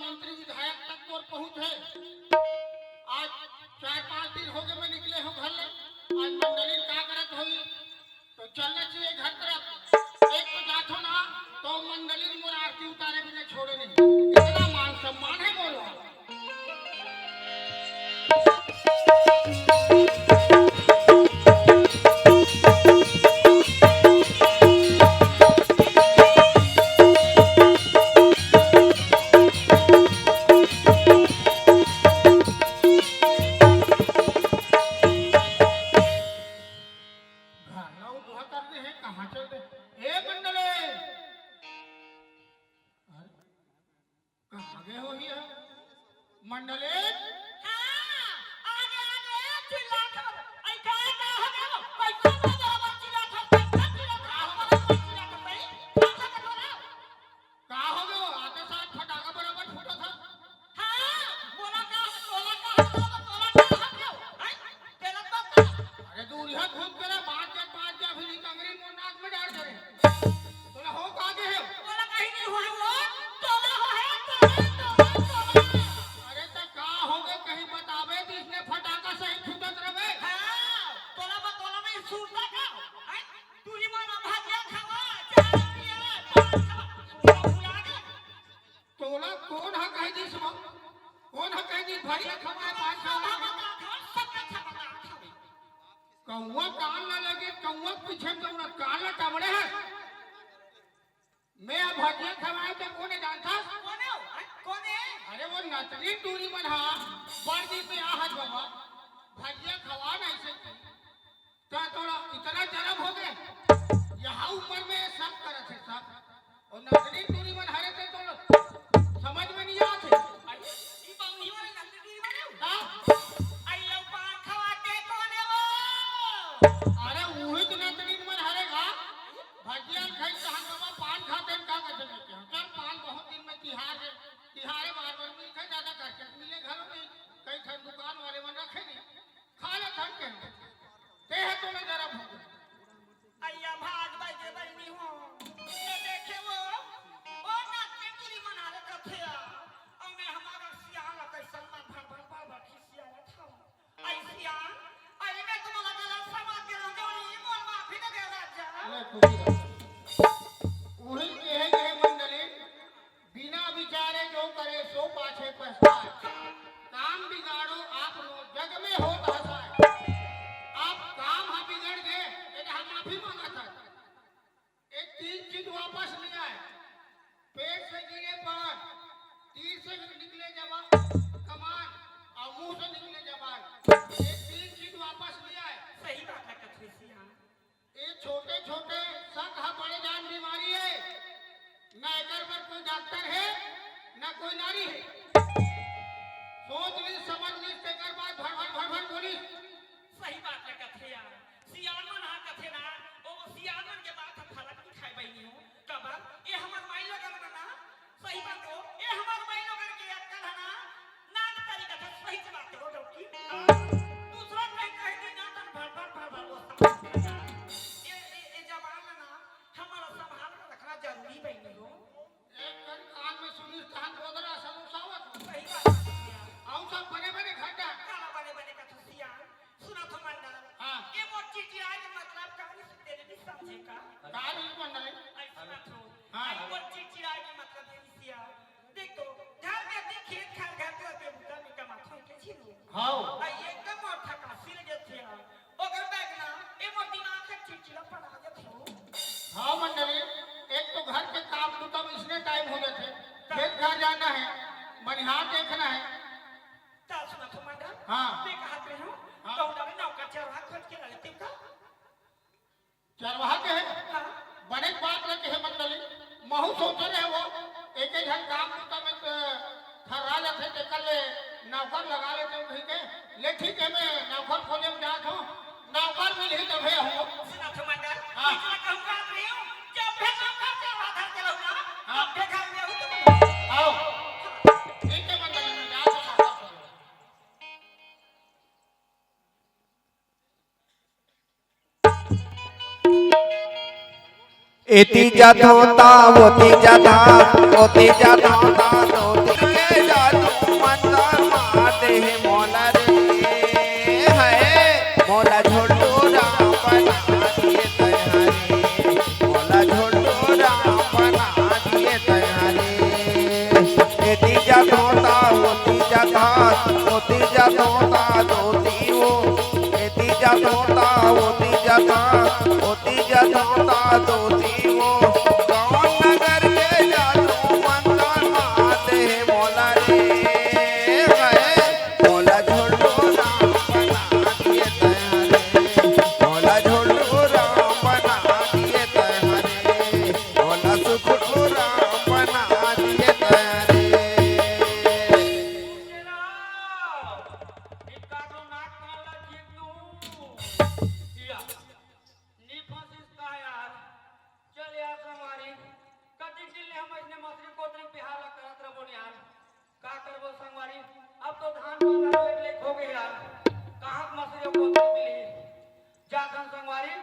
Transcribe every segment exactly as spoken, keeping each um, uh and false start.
मंत्री विधायक तक तोर पहुंच हे। आज चार पांच दिन हो गए मैं निकले हूँ घर ले। आज मंडली का करत होई तो चलना चाहिए घर तरफ। एक तो जाथो ना तो मंडली मोर आरती उतारे बिना छोड़े नहीं। इतना मान सम्मान है मोर। घर ला उद्धा कर दे हे, कहाँ चल दे? ए मंडले! अरे, कहाँ गए हो ये? मंडले? हाँ, आगे, आगे, चिल्लात हो। ऐ, का, का हो गया? कैसे वो बराबर चिल्लात हो? कैसे चिल्लात हो? बराबर चिल्लात हो भाई? का, का, का हो रहा? का हो गयो? आते साथ फटाका बराबर फूटा था। हाँ, बोला का, बोला का, बोला का, बोला का, हैं? तेरा तो का? अरे दूर है, खूब करे, बात कर, बात कर, फिर एक अंगरी मोर नाक में डाल दे। तोला हो का गे हे? तोला कहीं नहीं हुआ वो, तोला हो है, तोला, तोला, तोला। अरे तो का हो गए, कहीं बतावे तो इसने फटाका सही फूटत रहे। हाँ, तोला बा, तोला में सूरता का, हैं? तू ही माना भाजिया खावा, चाय पिया, पान खावा, तू तो भुला गया। तोला कौन हा कह दिस बा? कौन हा कह दिस भजिया खवाए, पान खवाए? कौआ कान ला लगे, कौआ पीछे दौड़त, कान ला टमड़े है। मैं अब भजिया खवाए तो कोने जानता? कोने हो? हैं? कोने? अरे वो नतनी टूरी मन हा, बड़ दिन में आ हस बाबा, भजिया खवा नहीं सकती। का तोला इतना जरम हो गए? यहाँ उम्र में सब करत हे सब। और नकली टूरी मन हरे ते तो समझ में नहीं आते। अरे, ई बंगी वाले नकली टूरी मन हे? हाँ? अरे, ये पान खवाते कौन है वो? अरे, वही तो नकली मन हरे का। भजिया खाई कहाँ बाबा पान खाते हैं, का करते हैं? चल, पान बहुत दिन में तिहार है, तिहारे बार बार मिलते ज्यादा करके मिले घरों में, कई ठन दुकान वाले मन रखे नहीं, खा ले थक के। ते है तो मैं जरा भूख। अइया भाग बाई के बहिनी हो। ये देखे वो, वो नाच के टूरी मना ले कथे आ। अउ मैं हमारा सियान ला कैसन मन भर भर भर भर खिसिया रहा था। आई सियान, आई मैं तुम्हारा गला समाज के रंगोली मोर माफी दे दे राजा। ले खुशी रह। उही के है ये मंडली। बिना विचारे जो करे सो पाछे पछताए। काम बिगाड़ो आप नो जग में होत हँसाए। आप काम हा बिगड़ गे, एला हम माफी मांगत हन। ये तीन चीज वापस नहीं आए। पेट से गिरे पान, तीर से निकले जवान, कमान, और मुंह से निकले जबान। ये तीन चीज वापस नहीं आए। सही बात है कथेसिया। ये छोटे-छोटे सक ह बड़े जान बीमारी हे। ना एकर बर कोई डॉक्टर हे, ना कोई नारी हे। सोच ली, समझ ली, तेकर बाद भड़ भड़ भड़ भड़ बोली। सही बात ल कथे यार। सियान मन हा कथे ना, ओ सियान मन के बात ह फलक नहीं खाए बहिनी हो। काबर? ये हमर माई लोगन मन ना सही बात हो, ए हमर माई लोगन के अक्कल है ना, नाक तरी कथा सही से बात हो डौकी। दूसरा कहीं कह दी ना तन भर भर भर भर वो सब। ए, ए, ए जबान है ना, हमारा संभाल के रखना जरूरी बहिनी हो। एक कन कान में सुनिस तहन बोदरा समोसावत। सही बात है। आऊ सब बने बने घटा। काला बने बने कथा सियान। सुना तो मंडल। हाँ। ये मोर चिड़चिड़ाए के मतलब का नहीं तेरे भी समझे का? का नहीं मंडल? ऐसा सुना तो। हाँ। ये मोर चिड़चिड़ाए के मतलब ये सिया। देख तो, घर में अपने खेत खार घर के होते बुता में कमात हो के छिलो। हाँ। आ ये एकदम मोर थका सिल गए थे। ओकर बैग ना, ये मोर दिमाग का चिड़चिड़ा पड़ा गया था। हाँ मंडली, एक तो घर के काम तो तब इसने टाइम हो जाते। खेत खार जाना है, बनिहार देखना है। ता सुना तो मंडल, हाँ। मैं कहत रहे हूँ, हाँ। कहूँ डाले नौकर चरवाहा खोज के ला लेते का? चरवाहा के है? हाँ। बने बात ल कहे मंडली, महू सोचे रहे वो, एक एक झन काम तो में, अ, थर्रा लेथे, तेकर ले नौकर लगा लेते हैं कहीं के। ले ठीक है, मैं नौकर खोजे में जात हूँ, नौकर मिलही तभे हो। सुना तो मंडल, हाँ। इतना कहूँ बात रही हूँ, जब भी नौकर चरवाहा धर के रहूँगा, हाँ। तब भी घर में हूँ तो आओ। ठीक है मंडली, मैं जात हूँ नौकर खोजे। एती जाथों ता ओती जाथों, ओती जाथों ता ओती के जाथों ता दोती वो, एती जाथों ता ओती जाथों, ओती जाथों ता दोती वो। गाँव नगर के जादू मंतर मार दे मोला रे, हाय। मोला झोलू राम बना दिए तैं रे, मोला झोलू राम बना दिए तैं रे, मोला सुखड़ू राम बना दिए तैं रे। इनका तो नाक कान ला चीर दूं। या, नी फंसिस का यार? चल यार संगवारी, कतिक दिन ले हम अइसने मसरी कोतरी बिहाव ला करत रबो यार। का करबो संगवारी, अब तो धान पान ला पेट लेक हो गे यार। कहाँ के मसरी कोतरी मिलही? जाथन संगवारी,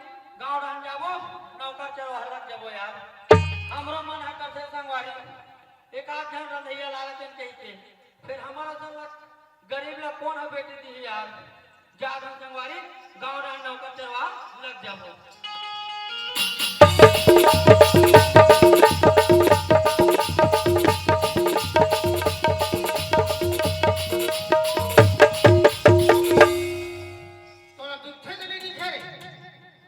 गाँव डहन जाबो, नौकर चरवाहा लग जाबो यार। हमरो मन ह करथे संगवारी, एक आध झन रंधइया ला लेतेन कहिके, फेर हमर असन ला गरीब ला कोन ह बेटी दिही यार? जाथन संगवारी, गाँव डहन नौकर चरवाहा लग जाबो। तोला दिखथे के नहीं दिखे रे?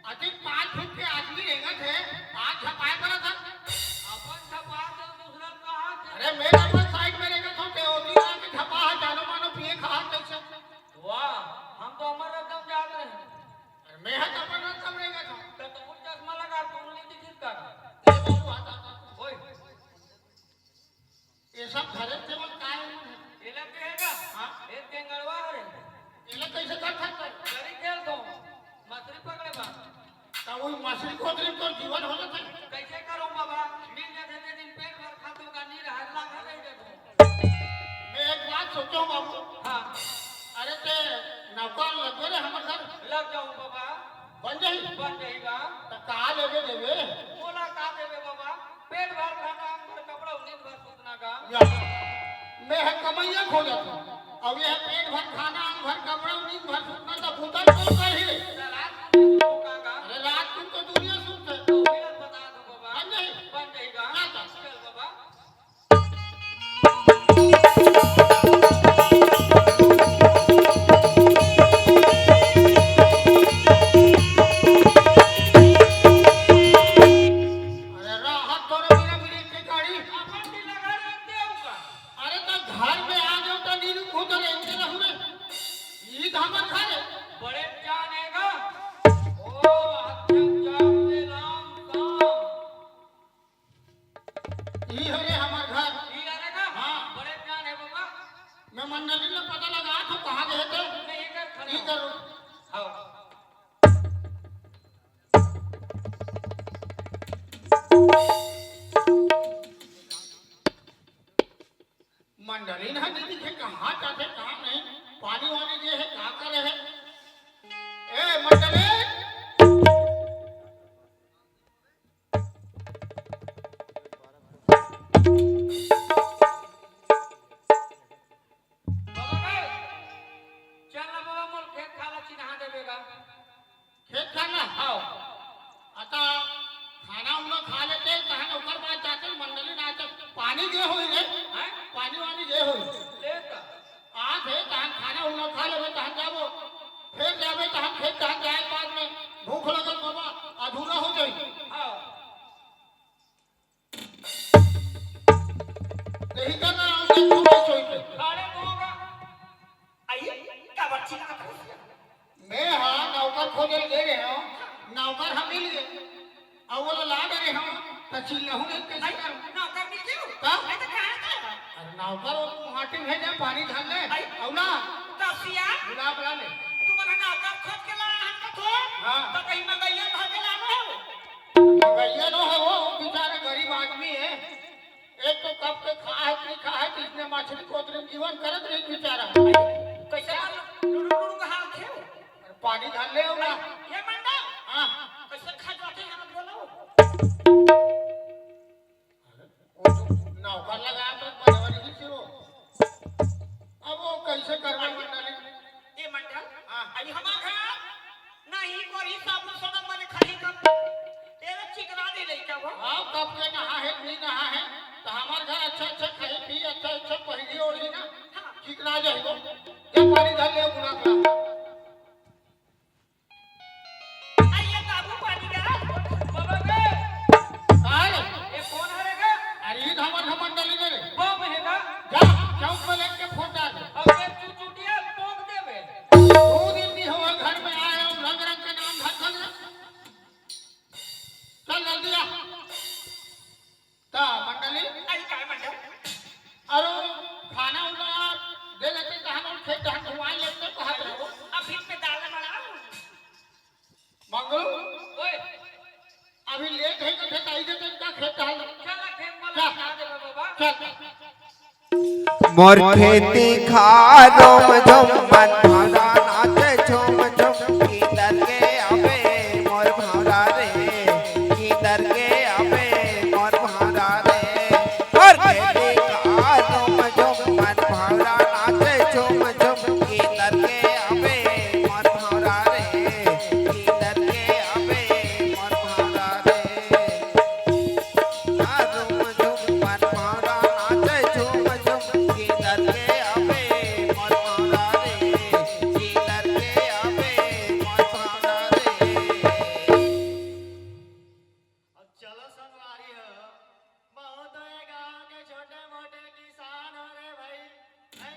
अतिक पाँच फुट के आदमी रेंगत हे, पाँच झपाए परत हे। अपन झपाए तो दूसरा कहाँ से? अरे, मैं अपन साइड में रेंगत हूँ, ते ओती ना के झपा है, जानो मानो पिए खा कैसे? वाह, हम तो अमर रतन जात रहे। अरे, मैं है तो अपन रतन रेंगत हूँ। तो तुम चश्मा लगा, तुम नहीं दिखिस का? ये बाबू आता था। ओए। ये सब घरे के मन काय मन है? एला के है का? हाँ। एक गेंगड़वा हरे। एला कैसे कर सकता है? गरी खेल दो। मछली पकड़े बा। तो वो मछली कोतरी तो जीवन हो जाता है। कैसे करो बाबा? मिल जाते ते दिन पेट भर खा तो का नहीं रहा, लाखा नहीं दे दो। मैं एक बात सोचो बाबू। हाँ। अरे ते नौकर लग रे हमर घर। लग जाऊं बाबा। बन जाही? बन जाही बा। तो का लेबे देबे? बोला का देबे बाबा? पेट भर खाना, अंग भर कपड़ा, नींद भर सुतना का। या, मैं है कमैया खोजत हूँ। अब ये है पेट भर खाना, अंग भर कपड़ा, नींद भर सुतना, तो भूतन कौन करही? तो रात को नहीं सोओ का का? अरे रात दिन तो दुनिया सुनते। तो फिर बता दो बाबा। बन जाही? बन जाही का? ना तो। चल बाबा। अरे राहत तोरे बिना ब्रेक के गाड़ी। अपन भी लगा रहते हो का? अरे तो घर में आ जाओ तो नीलू खुद रहते रहू रे। ई धामन खा रे। बड़े जान है का? ओ, हत्या जान दे राम काम। ई हरे हमर घर। ई हरे का? हाँ। बड़े जान है बाबा। मैं मंडली में पता लगा तो कहाँ गए थे? नहीं, इधर खड़े ई हो। करो। आओ। मंडली ना दीदी के कहाँ जाते, कहाँ नहीं, पानी वानी जे है, का करे है? ए, मंडली! बाबा रे, चल ना बाबा, मोर खेत खाला चिन्हा देबे गा। खेत खाला? हाव। आता खाना उना खा लेते, तहन ओकर बाद जाते मंडली ना आते। पानी गे होई रे? हैं? पानी वानी गे होई। ले त। आथे, तहन खाना उना खा लेबे, तहन जाबो। फेर जाबे, तहन खेत, तहन जाए के बाद में भूख लगल बाबा, अधूरा हो जाई। हाव। यही करना, हम देख तू नहीं सोई पे। अरे बाबा, आई, का बच्ची का खुश है? मैं हाँ, नौकर खोजे गे रहे हूँ, नौकर हम मिल गए। अब वो ला डरे हूँ, तो चिल्लाहूँ नहीं कैसे आई, करूँ? नौकर मिल गयो? का? मैं तो कहाँ गए बा? अरे नौकर वो माटी भेजे, पानी धर ले। आई। औ ना? तो सिया? बुला, बुला ले। तू मने नौकर खोज के ला, हम का थो? हाँ। तो कहीं मंगैया धर के लानो हो? मंगैया नो है वो, बेचारा गरीब आदमी है। एक तो कब के खा है, नहीं खा है, तो इसने मछली कोतरी में जीवन करत रही बेचारा। कैसे मार लुड़ू लुड़ू का हाल थे? अरे पानी धर ले होगा। ये मंडल? हाँ। कैसे खा जाते हैं हम बोलो? वो तो नौकर लगा तो बराबर ही से वो। अब वो कैसे करवा मंडली? ये मंडल? हाँ। अभी हमारे घर नहीं, कोई साबुन सोडा मने खाली कप। तेरा चिकना दे ले क्या वो? हाँ, कब के नहा है, नहीं नहा है, तो हमारे घर अच्छा अच्छा खाई पी, अच्छा अच्छा पहली ओढ़ी ना, हाँ। चिकना जाए वो। पानी धर ले, गुना करा। आइए बाबू, पानी का। बाबा रे। का रे? ये कौन हरे गा? अरे, ये हमर, हमर मंडली में रे। बम हे गा? जा, चौक में लेके फोटा दे। अब ये चुचुटिया पोंक देबे। दो दिन नहीं हुआ घर में आए और रंग रंग के नाम धर धर ले। चल जल्दी आ। त मंडली? आई काय मंडल? अरे, खाना उना दे देते, तहन और खेत धान धुआई लेते, कहत रहो। अभी पे दाल बनाओ। मंगलू? ओए। अभी लेट है तो खेत आई देते, इनका खेत धान। चला खेत वाला जा। बना दे बाबा। चल। मोर खेती खारो म झूम मन भौरा नाचे झूम झूम, किंदर के आवे मोर भौरा रे, किंदर के आवे मोर भौरा रे। मोर खेती खारो म झूम मन भौरा नाचे झूम झूम, किंदर के आवे मोर भौरा रे, किंदर के आवे मोर भौरा रे। झूम झूम मन भौरा नाचे, झूम झूम किंदर के आवे मोर भौरा रे, किंदर के आवे मोर भौरा रे। अब चलो संगवारी हो, महूं तो ये गांव के छोटे मोटे किसान हो रे भाई, हैं?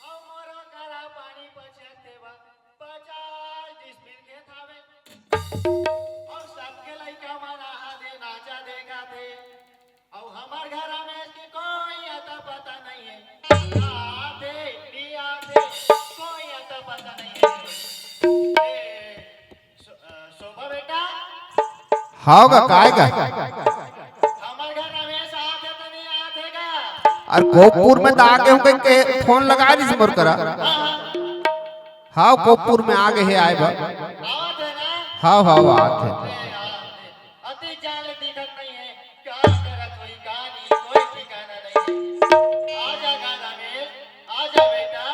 अउ मोरो करा पानी पछेत हे बा, पचास डिसमिल खेत हावे। अउ सबके लइका मन आहा दे नाचा देखत हे। अउ हमर घर में इसके कोई अता पता नहीं है। आते, नहीं आते, कोई अता पता नहीं है। ए, शो-, अ, शोभा बेटा। हाव गा, काय गा? हमर घर रमेश आत हे त नहीं आत हे गा? अरे कोपपुर में त आगे हूं कहिके फोन लगा दिस मोर करा। हां, हां। हाव, कोपपुर में आगे हे आए बर। आवत हे ना? हाव, हाव, आवत हे। अरे यार, अति जान ले दिखत नहीं है, का करत होई, का नहीं, कोई ठिकाना नहीं है। आजा गा रमेश, आजा बेटा,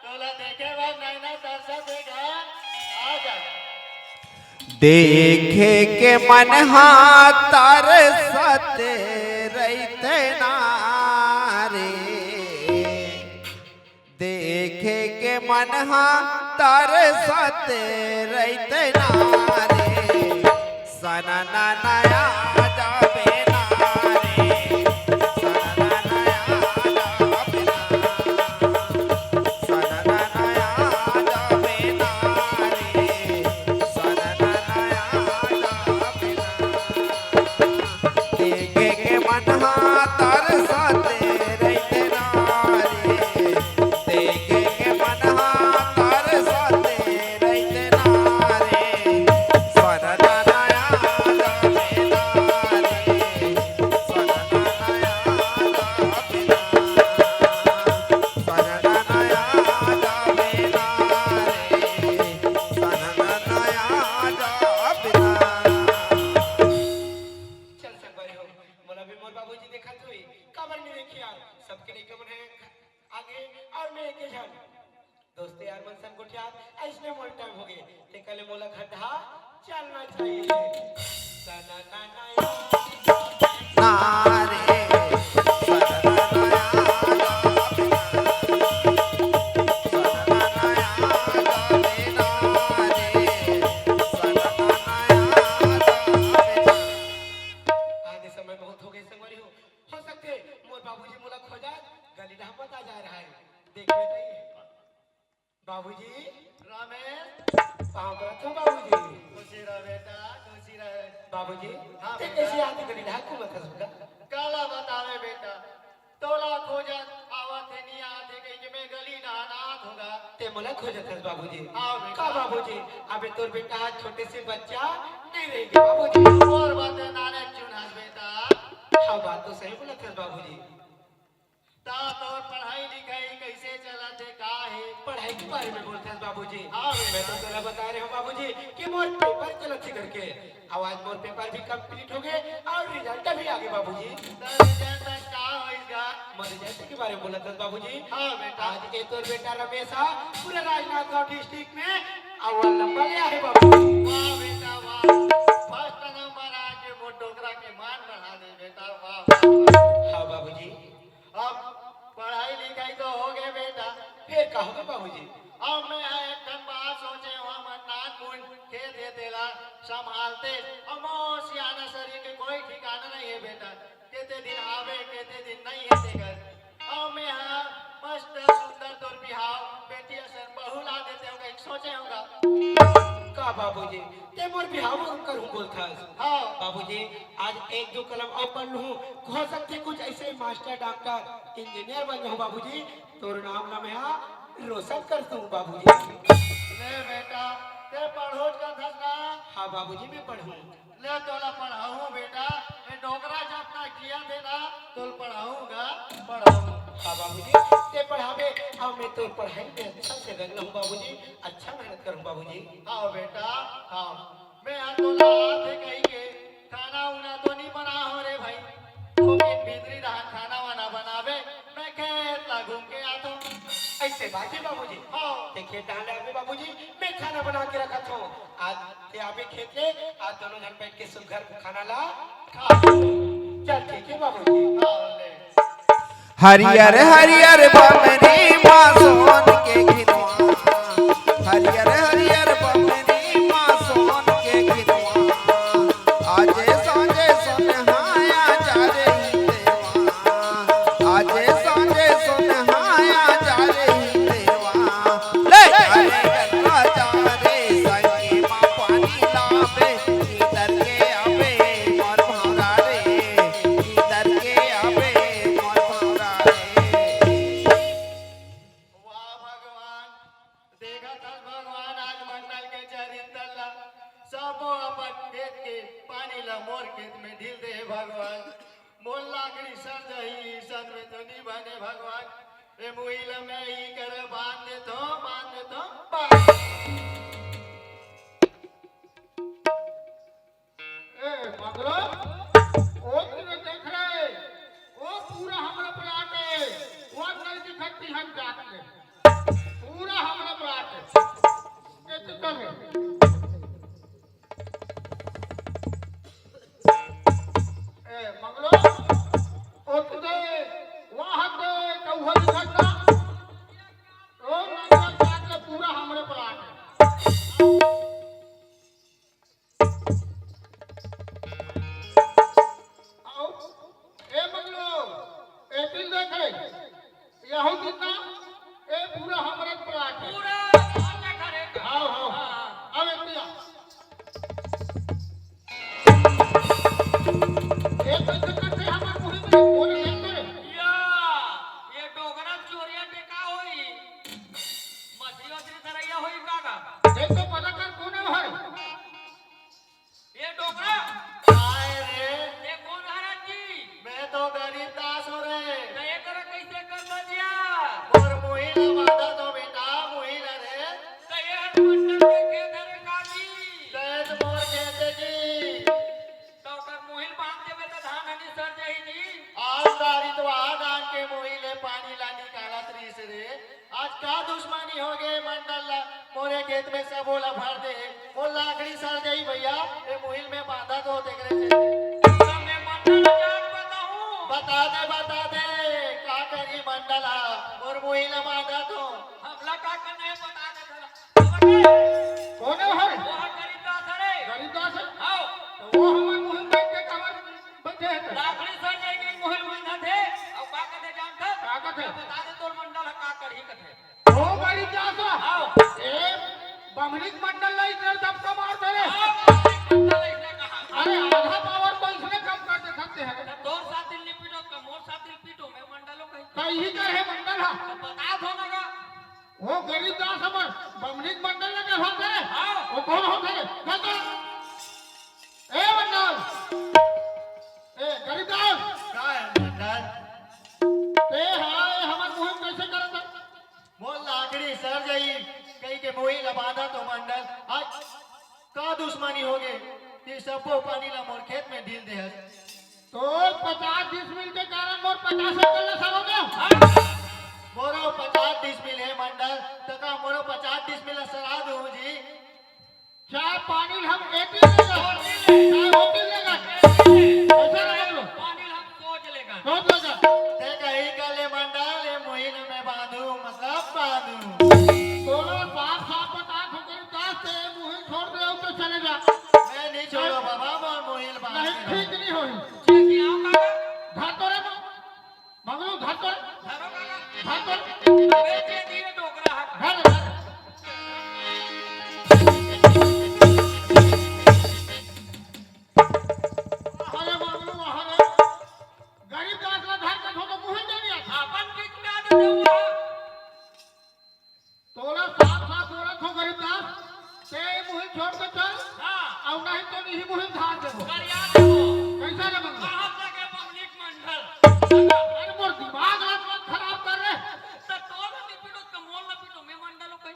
तोला देखे बर नैना तरसत हे गा, आजा। देखे के मन हा तरसत रहिथे ना रे, देखे के मन हा तरसत रहिथे ना रे, सननन आ जाबे ना रे, सननन आ जाबे ना, सननन आ जाबे ना रे, सननन आ जाबे ना। देखे के मन हा तरसत रहिथे ना रे, देखे के मन हा तरसत रहिथे ना रे, सननन आ जाबे ना रे, सननन आ जाबे ना, सननन आ जाबे ना रे, सननन आ जाबे ना। चल संगवारी हो, मोला भी मोर बाबूजी देखत होही, काबर नहीं देखिया? सबके लइका मन हे आगे अउ मैं एके झन। दोस्त यार मन संग गोठियात अइसने मोर टाइम होगे, तेकर ले मोला खड्डा चलना चाहिए। ना रे, आगे समय बहुत होगे संगवारी हो। हो सकथे मोर बाबूजी मोला खोजत गली डहर बता जा रहा है। देख बेटा ये। बाबूजी। रमेश। पाँव परत हूँ बाबूजी। खुशी रह बेटा, खुशी रह। बाबूजी, हाँ ते बेटा। कइसे आत गली डहर घूमत हस बेटा? काला बतावे बेटा, तोला खोजत आवत हे, नी आत हे कहिके मैं गली डहर आत हूँ गा। ते मोला खोजत हस बाबूजी? हाँ बेटा। का बाबूजी, अबे तोर बेटा आज छोटे से बच्चा नहीं रहिगे बाबूजी। मोर बात नाने चुनहस बेटा। हाँ, बात तो सही बोलत हस बाबूजी। ता तोर पढ़ाई लिखाई कइसे चलत हे, का हे? पढ़ाई के बारे में बोलत हस बाबूजी। हाँ बेटा। मैं तो तोला बता रहे हूँ बाबूजी कि मोर पेपर चलत हे करके। अउ आज मोर पेपर भी complete होगे अउ result भी आगे बाबूजी। त result का होइस गा? मोर result के बारे में बोलत हस बाबूजी। हाँ बेटा। आज ए तोर बेटा रमेश हा पूरा राजनांदगांव district में अव्वल नंबर ले आहे बाबूजी। वाह बेटा वाह, first नंबर आके मोर डोकरा के मान बढ़ा दे बेटा, वाह, वाह, वाह। हाँ बाबूजी। अब पढ़ाई लिखाई तो होगे बेटा, फिर का होगे बाबूजी? अब मैं ह एक ठन बात सोचे हंव, हमर नानमुन खेत हे तेला संभालते, अउ मोर सियाना शरीर के कोई ठिकाना नहीं हे बेटा। केते दिन आवे, केते दिन नहीं हे तेकर। अब मैं ह मस्त सुंदर तोर बिहाव बेटी असन बहू ला देते हंव कहिके सोचे हंव गा। का बाबूजी, ते मोर बिहाव करहूं बोलथस? हाँ। बाबूजी, आज एक दू कलम अउ पढ़ लूं, हो सकथे कुछ अइसे ही मास्टर, डॉक्टर, इंजीनियर बन जाहूं बाबूजी। तोर नाम ला मैं ह रोशन कर दूं बाबूजी। ले बेटा, ते पढ़हूं कथस ना? हाँ बाबूजी, मैं पढ़हूं। ले तोला पढ़ाहूं बेटा, ये डोकरा जब तक जियत हे ना, तोला पढ़ाहूं गा, पढ़ाहूं। हाँ बाबूजी, ते पढ़ाबे, अउ मैं तोर पढ़ाई में अच्छा से रंग लहूं बाबूजी, अच्छा मेहनत करहूं बाबूजी। हाँ बेटा, हाँ। मैं ह तोला आथे कहिके खाना उना तो नहीं बना हो रे भाई, लेकिन भीतरी डहर खाना वाना बनाबे, मैं खेत ला घूम के आथंव। अइसे बात हे बाबूजी? हाँ। ते खेत डहर ले आबे बाबूजी, मैं खाना बना के रखत हंव। आज ते आबे खेत ले, आज दोनों झन बैठ के सुघर खाना ला खा। चल ठीक हे बाबूजी। हाँ, ले। हरियर हरियर बमरी मा सोन के खिलवा, हरियर हरियर बमरी मा सोन के खिलवा। आजे सांझे सोनहाया जा रे देवा, आजे सांझे सोनहाया जा रे देवा। ले जा रे गंगा जा रे, संगे मा पानी लाबे, इधर के आबे मोर भौरा रे, इधर के आबे मोर भौरा रे। वाह भगवान, देखत हस भगवान, आज मंडल के चरित्र ला, सबो अपन खेत के पानी ला मोर खेत में ढील दे हे भगवान। मोर लाकड़ी सर जाही, अइसन में तो नी बने भगवान। ए मुही ला मैं ही कर बांध देथंव, बांध देथंव, बांध। ए, मगरो, ओ तीर देख रे, ओ पूरा हमर प्लाट हे, ओ नल दिखत तिहन जात ले, पूरा हमर प्लाट हे। ए, तू चल रे। ए, मगरो, ओ तू दे, वहाँ दे, कौहा दिखत ना, ओ नल जात ले, पूरा हमर प्लाट हे। आओ। ए मंगलू, ए तीर देख रे। यहू कितना? ए पूरा हमरे प्लाट हे। पूरा हमरे घर हे। हाव, हाव। हाँ। अब एक दिया। ए कैसे करथे हमर मुही में? बोले नहीं करे। या, ये डोकरा चोरिया टेका होई। मछली वछली धरइया होई का का? देख तो पता कर कोन हे भाई। ए डोकरा। काय रे? ए कोन हरस जी? मैं तो गरीब दास हंव रे। त ए करा कइसे कर बजिया? मोर मुही ला बांधत हंव बेटा, मुही ला रे। त ए हर मंडल के खेत हरे का जी? त ए तो मोर खेत हे जी। त ओकर मुही ल बांध देबे त धान हनी सर जाही जी। आज तारी तो आ धान के मुही ले पानी ला निकालत रहिस रे। आज का दुश्मनी होगे मंडल ला, मोरे खेत में सबो ला भर दे हे। मोर लाकड़ी सर जाही भइया, ए मुही ल मैं बांधत हंव तेकरे से। त मैं मंडल ला जाके बताहूं? बता दे, बता दे, का करही मंडल ह, मोर मुही ला बांधत हंव। हमला का करना हे बता दे भला। कोन हे भाई? वो ह गरीब दास हरे। गरीब दास हे? हाव। त ओ हमर मुही ल बांध के काबर बइठे हे? लाकड़ी सर जाही के मुही ल बांधत हे, अउ का कथे जानथस? का कथे? बता दे तोर मंडल ह का करही कथे। ओ गरीब दास। हाव। ए, बमरी के मंडल ला इतने दबका मार दे रे। हाव, बमरी के मंडल ला इतने कहा। अरे, आधा पावर तो इसने कम कर दे सकते हैं। त तोर साथ दिल नहीं पीटो, का मोर साथ दिल पीटो, मैं मंडलो कहीं। त इही कर हे मंडल ह। त बता दो ना का। ओ गरीब दास हमर बमरी के मंडल ला के होत हे। हाव। ओ कोन होत हे? बता। ए मंडल। ए गरीब दास। का हे मंडल? ए हाय, हमर मुही ल कइसे करत हे? मोर लाकड़ी सर जाही कहिके मुही ला बांधत हंव मंडल। आज का दुश्मनी होगे कि सबो पानी ला मोर खेत में ढील दे हस? तोर पचास डिसमिल के कारण मोर पचास एकड़ ला सरो देहूं। मोरो पचास डिसमिल हे मंडल, त का मोरो पचास डिसमिल ला सरा दूं जी? चाहे पानी ल हम एती लेगन, चाहे ओती लेगन, कइसे रहे लो? पानी ल हम सोच लेगन। सोच लेगन। ते कहीं कर ले मंडल, ए मुही ल मैं बांधूं, मतलब बांधूं। धर तो। अबे, दे दिए डोकरा हा। धर, धर। अरे बाबू, अरे। गरीब दास ला धर के थोड़ा मुँह दे दिया। अपन बीच में आ जाते हुआ। तोला साफ साफ बोलत हो गरीब दास, ते मुही छोड़ के चल। हाँ। अउ नहीं तो नहीं मुही धार देबो। करिया देबो। कैसा रे मंगल? कहाँ तक है पब्लिक मंडल? अरे मोर दिमाग ला मत खराब कर रे। तो तोला नहीं पीटो, तो मोर ला पीटो, मैं मंडल हूँ कहीं।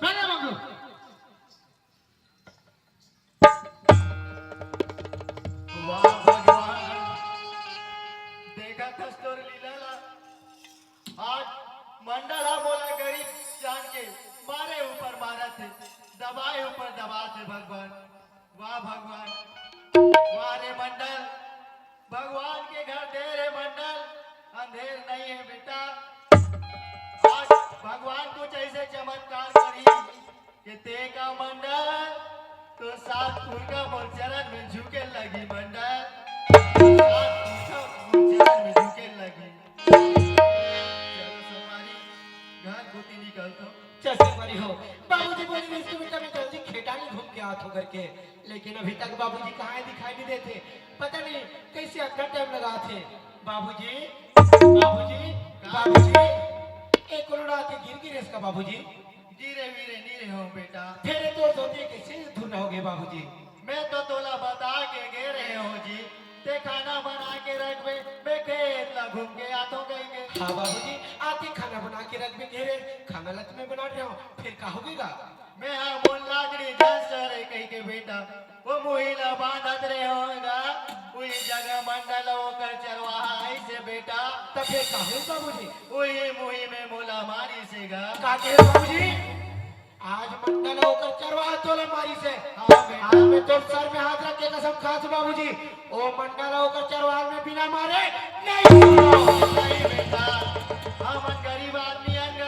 चल रे मंगल। वाह भगवान, देखत हस तोर लीला ला। आज मंडल हा मोला गरीब जान के मारे ऊपर मारत हे, दबाए ऊपर दबात हे भगवान। वाह भगवान, वाह रे मंडल, भगवान के घर देर हे मंडल, अंधेर नहीं है बेटा। आज भगवान कुछ ऐसे चमत्कार करी के ते का मंडल, तो सात पुरखा मोर चरण में झुके लगी मंडल, सात पुरखा मोर चरण में झुके लगी। चलो संगवारी, घर कोती निकलथों। चल संगवारी हो, बाबूजी बोले, "इसको बेटा मैं जल्दी खेतानी घूम के आत हों," करके, लेकिन अभी तक बाबूजी कहाँ हे, दिखाई नहीं देते। पता नहीं कैसे अतना टाइम लगात हे। बाबूजी, बाबूजी, बाबूजी, ए कोरोना आके गिर गिरे इसका बाबूजी। गिरे वीरे नी रहे हो बेटा। फेर तोर धोती कैसे धुन हो गए बाबूजी? मैं तो तोला बता के गे रहे हो जी, ते खाना बना के रखबे, मैं खेत ला घूम के आथों कहिके। हाँ बाबूजी, आते खाना बना के रखबे, घेरे खाना ला तो मैं बना रहा हूँ, फिर का हो गएगा? मैं हा मोर लाकड़ी जस रे कहिके बेटा, वो मुही ला बांधत रहे होगा, उही जगह मंडल ओकर चरवाहा आइसे बेटा। तब ये काहे बाबूजी? उही मुही में मोला मारिसे गा। का कहे बाबूजी? आज मंडल ओकर चरवाहा तोला मारिसे। हाँ बेटा। आज मैं तोर सर में हाथ रख के कसम खात हूँ बाबूजी, ओ मंडल ओकर चरवाहा में बिना मारे नहीं छोड़ो। नहीं बेटा, हमन गरीब आदमी हन गा।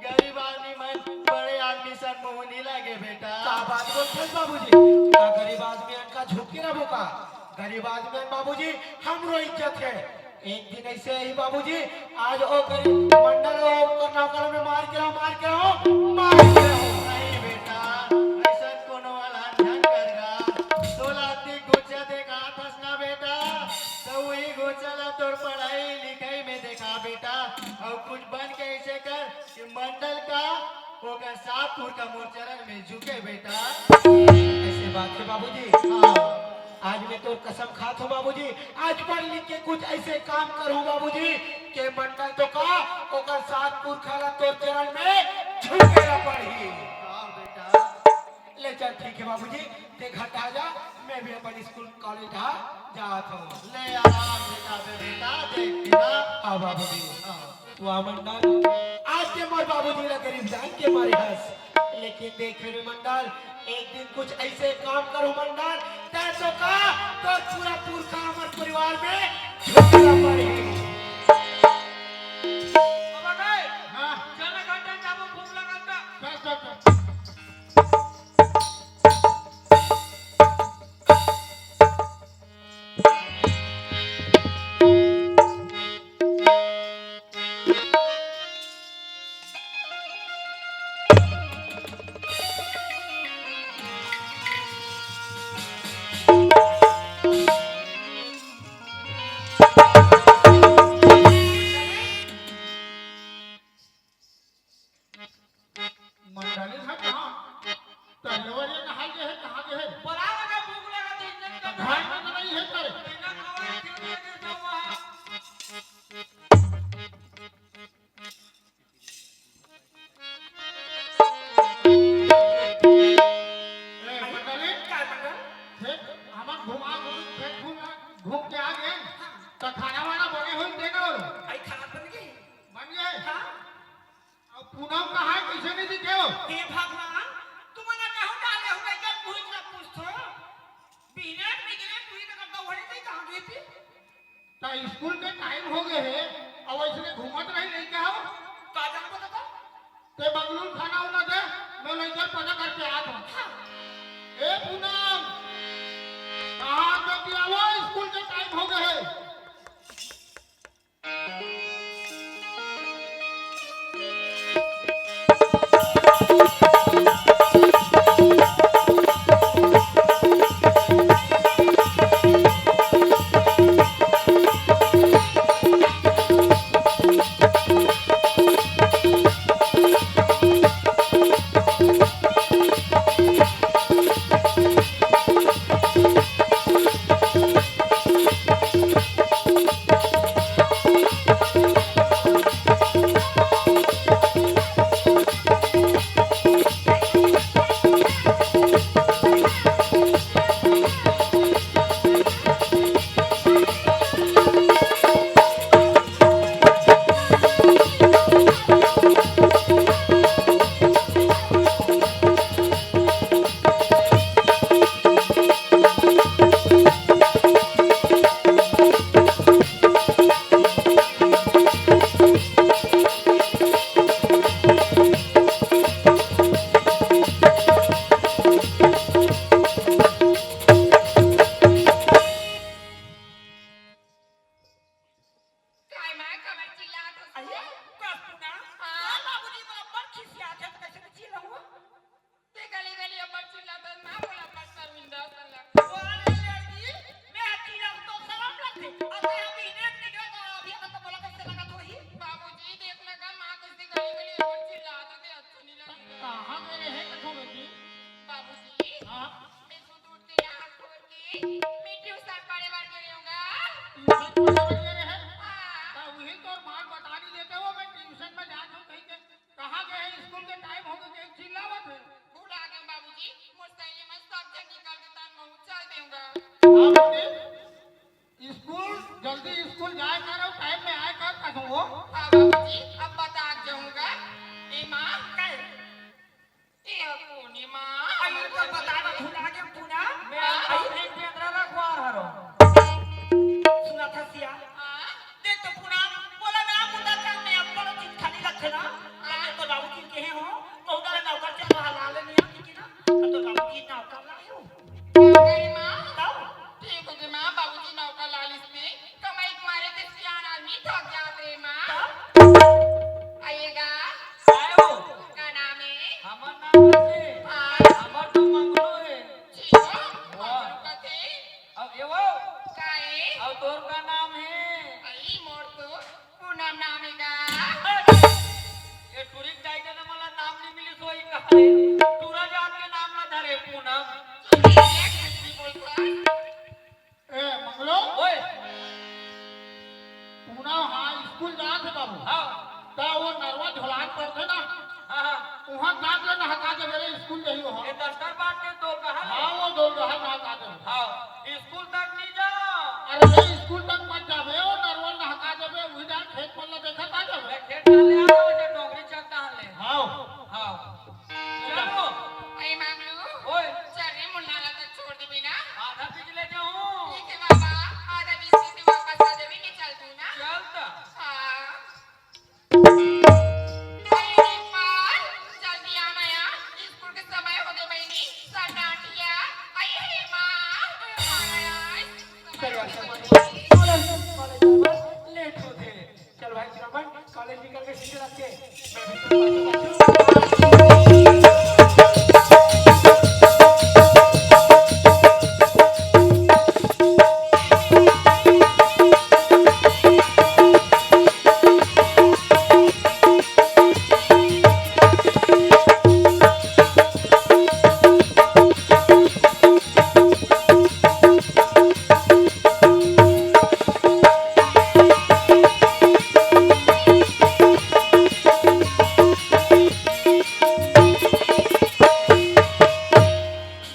गरीब आदमी मन बड़े आदमी सन मुँह नी लागे बेटा। का बात बोलथस बाबूजी? का गरीब आदमी मन का झुक के रहबो का? गरीब आदमी मन बाबूजी, हमरो इज्जत हे। एक दिन ऐसे ही बाबूजी, आज ओ गरीब मंडल ओ ओकर नौकर में मार के रहो, मार के रहो, मार के रहो। नहीं बेटा, ऐसा कोनो वाला झन करगा। तोला अतिक गुस्सा देखाथस ना बेटा, तो वही गुस्सा ला तोर पढ़ाई लिखाई में देखा बेटा, अउ कुछ बन के ऐसे कर कि मंडल का ओकर सात पुरखा मोर चरण में झुके बेटा। ऐसे बात हे बाबूजी। हाँ। आज मैं तोर कसम खात हूँ बाबूजी, आज पढ़ लिख के कुछ ऐसे काम करूँ बाबूजी, के मंडल तो का ओकर सात पुरखा ला तोर चरण में झुके ला पड़ही। हाँ बेटा। ले चल ठीक हे बाबूजी, ते घर आ जा, मैं भी अपन स्कूल कॉलेज हा जात हूँ। ले आराम से जाबे बेटा, देख के ना। हाँ बाबूजी। हाँ। वाह मंडल, आज ते मोर बाबूजी ला गरीब जान के मारे हस, लेकिन देख रे मंडल, एक दिन कुछ ऐसे काम करूँ मंडल, तै तो का, तोर पूरा पुरखा हमर परिवार में झुकेला पड़ही। अब आ गए। हाँ। चल घंटा जाबो, भूख लगा था। चल, चल, चल। मंडली ह कहाँ? तरिया वरिया नहाय गे हे, कहाँ गे हे? बोला लगा भूख लगा तो इज्जत कर। घर में तो नहीं है तेरे। बिना खवाए क्यों दे देता हुआ? ए, मंडली? का मंडल? खेत हमन घुमा घूम, खेत घूम, घूम के आ गए। हाँ। तो खाना वाना बने होई देना हो। आई खाना बन गई? बन गए? हाँ। अब पूनम कहाँ हे, कइसे नहीं दिखे हो? हे भगवान, तुमन ला कहूँ डाले हो, मैं जब पूछ ला पूछथो। बिहने बिहने तू ही तो करता, वही नहीं कहाँ गई थी? ता स्कूल के टाइम हो गए हे, अब ऐसने घूमत रही नहीं क्या हो? का जान बता तो? ते बंगलूर खाना उना दे, मैं लेकर पता करके आ था। हाँ। ए पूनम, कहाँ पे दिया वो, स्कूल के टाइम हो गए हे। जल्दी स्कूल जाए कर अउ टाइम में आए कर कसो हो। हाँ बाबूजी, अब बता जाऊंगा। ए माँ, ए पूर्णिमा। अरे तो बता ना, भुला गया पूनम। मैं अभी बेंदरा रखवार हरो। सुना था सिया। हाँ? देख तो पूनम, बोला ना, मुद्दा का मैं अपन चीज खाली रखे ना। हाँ। मैं तो बाबूजी के हो, बहुत सारे नौकर चाकर हला लेनी है, ठीक है ना? अब तो बाबूजी नौकर लाए हो। का करी माँ? तब? ठीक हो गई माँ, बाबूजी नौकर ला लिस ने। कमाई के मारे ते सियान आदमी थक जात रे माँ। तब? आइएगा। आयो। का नाम है? हमर नाम है से। हाँ। हमर तो मंगलू है। जी हो, वाह। मंगलू कथे। अब ये वो? का है? अब तोर का नाम है? आई मोर तो पूनम नाम हे गा। ये टूरी के दाई के ना मला नाम नहीं मिली, सोई कहा रे। टूरा जात के नाम ना धरे पूनम। ए, मंगलो? ओए। पूनम, हाँ, स्कूल जात हे बाबू। हाँ। ता वो नरवा झोलान पड़थे ना। हाँ, हाँ। उहाँ जात ले नहका देबे रे, स्कूल जाही उहाँ। ये दस्तर बांध के दो कहा ले? हाँ, वो दो रहा नहका देबे। हाँ, स्कूल तक नहीं जा। अरे रे, स्कूल तक मत जाबे, वो नरवा नहका देबे, वही डाल खेत पर ला देखा था जब। मैं खेत डाल ले आ रहा हूँ, इसे डोंगरी चक डाल ले। हाँ। हाँ। चलो। आई मांगलू। ओए। चल रे, मुन्ना ला तक छोड़ देबे ना। आधा बीज ले जाऊँ। ठीक है बाबा, आधा बीज से वापस आ देबे, मैं चल दूँ ना। चल त। हाँ। अरे पाल, जल्दी आना यार, स्कूल के समय हो गए बहिनी, सर डांटिया। अरे हे माँ, आना यार, स्कूल के समय हो गए बहिनी। कॉलेज, कॉलेज में लेट होते। चल भाई श्रवण, कॉलेज निकल के सीधे रख के, मैं भी तो पाछू पाछू।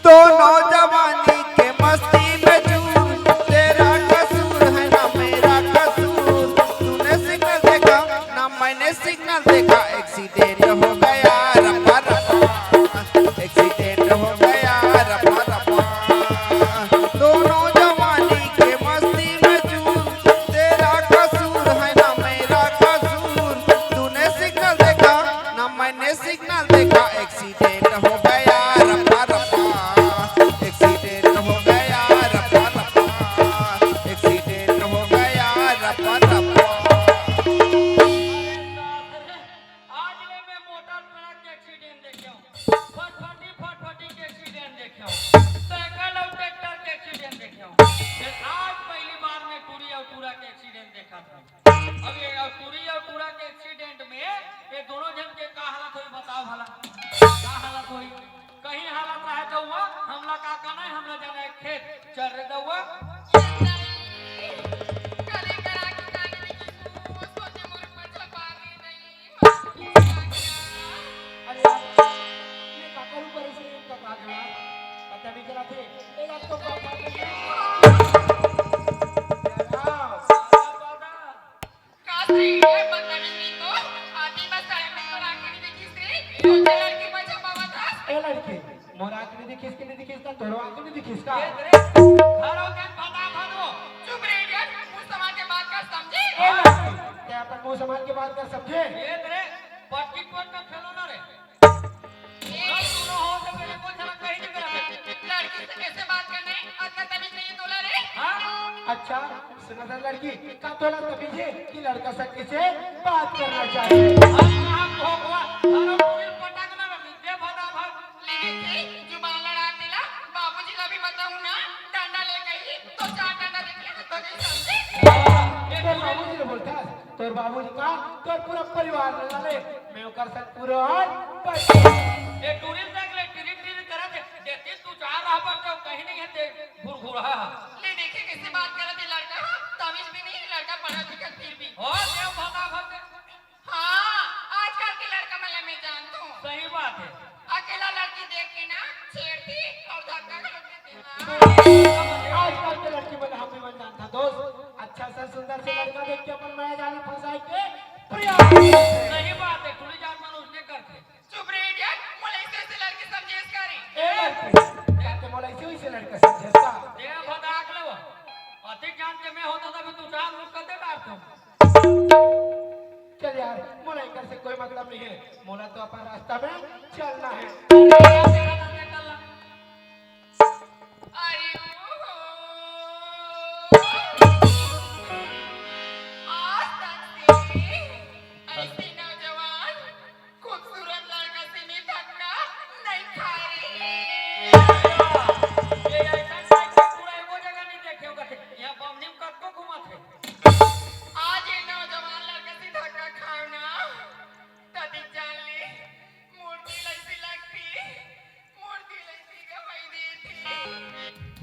दोनों जवानी के मस्ती में चूर, तेरा कसूर है ना मेरा कसूर। तूने सिग्नल देखा ना मैंने सिग्नल देखा, एक्सीडेंट हो गया रफा रफा, एक्सीडेंट हो गया रफा रफा। दोनों जवानी के मस्ती में चूर, तेरा कसूर है ना मेरा कसूर। तूने सिग्नल देखा ना मैंने सिग्नल देखा, एक्सीडेंट हो गया रफा रफा, एक्सीडेंट हो गया रफा रफा, एक्सीडेंट हो गया रफा रफा। आज ले मैं मोटर ट्रक के एक्सीडेंट देखे हूँ, फटफटी फटफटी के एक्सीडेंट देखे हूँ, साइकिल और ट्रैक्टर के एक्सीडेंट देखे हूँ। फिर आज पहली बार मैं टूरी और टूरा के एक्सीडेंट देखा था। अब ये टूरी और टूरा के एक्सीडेंट में ये दोनों जन के का हालत होई, बताओ भला, का हालत होई? कहीं हालत रहे तो हुआ, हमला का करना है, हमला जाना है खेत। चल रे दउआ। अरे यार, ये काका ऊपर से एक टकरा गया। पता नहीं चला थे। ए, अब तो पापा ने का सही है, बदतमीजी तो। आदमी बस सड़क में तो आके नहीं देखी से, सोचे लड़की बचा पावा था। ए लड़की, मोर आँख नहीं दिखिस कि नहीं दिखिस का, तोरो आँख नहीं दिखिस का? ए रे, घरों के बता भरो। चुप रे idiot, मुंह संभाल के बात कर, समझे? ए लड़की, ते अपन मुंह संभाल के बात कर, समझे? ए रे, बट्टी कोट में खेलो ना रे। ए, दोनों हो से मेरे को झलक नहीं निकला। लड़की से कैसे बात करना है? अतना तमीज नहीं है तोला रे। हाँ? अच्छा, सुना था लड़की, का तोला तमीज है कि लड़का से कैसे बात करना चाहिए? हाँ, हाँ, भोगवा, अरे पूरी पटक ना, दे भदा भग। ले देखे, जुबान लड़ा देला, बाबूजी ला भी बताऊं ना, डंडा लेके ही, तो चार डंडा देख ले, तो नहीं समझे। हाँ, ये तोर पूरी बाबूजी ने बोलता है, तोर बाबूजी का, तोर पूरा परिवार लड़ा ले, मैं ओकर संग पूरा और बच। ये टूरी देख ले, टिरी टिरी करत है, देती तू चार रह पर तो कहीं नहीं है, ते घुरघुरा। ले देखे कैसे बात करत है लड़का, हाँ? तमीज भी नहीं, लड़का पढ़ा लिखा फिर भी। हो, देव भगा भग। हाँ, आजकल के लड़का मन ला मैं जानत हूँ। सही बात है। अकेला लड़की देख के ना छेड़ती और धक्का घलो देती। हाँ। आजकल के लड़की मन ला हम भी मन जानत हन दोस्त। अच्छा सा सुंदर से लड़का देख के अपन मया जाल में फंसाए के प्रयास करथे। सही बात हे, टूरी जात मन उसने करथे। चुप रे idiot, मोला ऐसे ऐसे लड़की समझे इसकारी। ए लड़की, जान के मोला ऐसे वैसे लड़का समझे इसका। दे भदाक ले वो। अति जान के मैं होता तभी तू चार मुख कर दे डालता। चल यार, मोला एकर से कोई मतलब नहीं है, मोला तो अपन रास्ता में चलना है। अरे यार, तेरा तो मैं कर ला। अरे ओ हो। आज तक से ऐसे नौजवान खूबसूरत लड़का से मैं धक्का नहीं खा रही। ये ऐसा टाइप का पूरा एगो जगह नहीं देखे होगा। यहाँ बमनी में कब को घुमा थे? आज ये नौजवान लड़का से धक्का खाओ ना, तदिक जान ले, मोर दिल ऐसी लगती, मोर दिल ऐसी गवाही देती,